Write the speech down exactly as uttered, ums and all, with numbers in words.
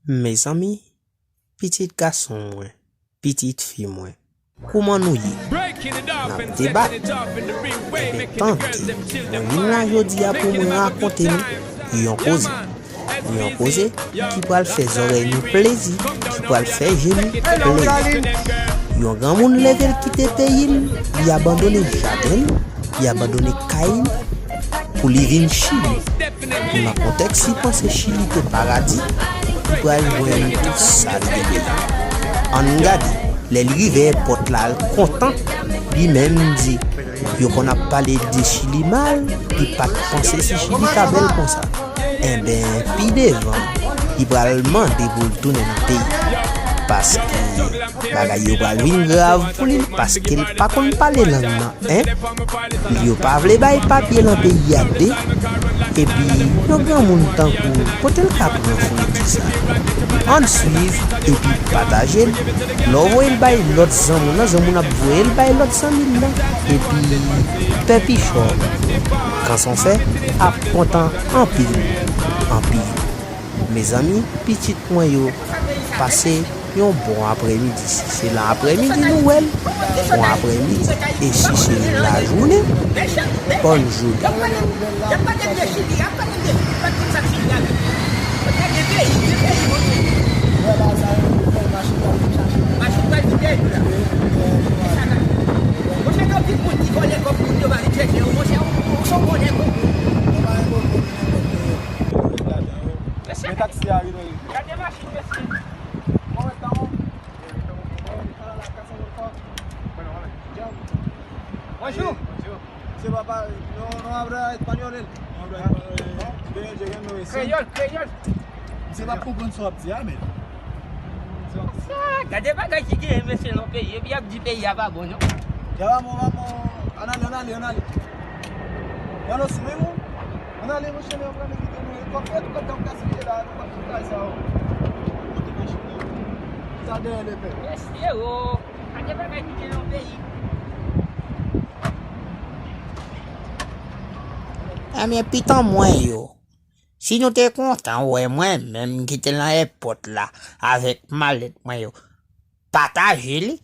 Mezanmi, pitit gason mwen, pitit fi mwen, kouman nou ye? N ap debat. Ebyen, tande, mwen vin la jodi a pou mwen rakonte nou yon koze. Yon koze ki pral fè zòrèy nou plezi, ki pral fè je nou plezi. Yon granmoun leve l kite peyi l, li abandone jaden l, li abandone kay li, pou li vin Chili. Nan kontèks li panse Chili te paradi, li pral jwenn tout sa li te bezwen. Ann gade, lè li rive èpòt la, l kontan, li menm di, yo konn ap pale de Chili mal, li pa t panse si Chili ta bèl konsa. Enben, pi devan, li pral mande pou l tounen nan peyi. Paske bagay yo pral vin grav pou li, paske l pa konn pale lang nan, en. Yo pa vle bay papye nan peyi a de. Epi, yon granmoun tankou, kote l ka pran foulti sa? Ann swiv epi pataje l. Lè w voye l bay lòt zanmi w nan, zanmi w nan ap voye l bay lòt zanmi l nan. Epi, pè pi fò. Kanson fè ap kontan anpil, anpil. Mezanmi, pitit mwen yo, pase yon bon aprèmidi. Si se nan aprèmidi nou wè l, bon aprèmidi. E si se lajounen, bòn jounen. Mesye, gade machin, mesye. Bonjou. Misye pa pale, nou, nou habla español, el. Kreyòl, kreyòl. Misye pa konprann sa w ap di a, men. Sa, gade bagay ki genyen, mesye, nan peyi. Epi y ap di peyi a pa bon, non? Ya vamos, vamos. Ann ale, ann ale, ann ale. Yo no subimos. Ann ale, monchè, men yo pral kite nou. E kòb, e tout kòb k ap gaspiye la, nou p ap sou kay sa yo. Monte machin nan. Sa dèyè lepè. Mesye, o. Gade bagay ki gen nan peyi. Ebyen, pitan mwen yo, si nou te kontan wè mwen menm ki te nan èpòt la avèk malèt mwen yo, pataje li,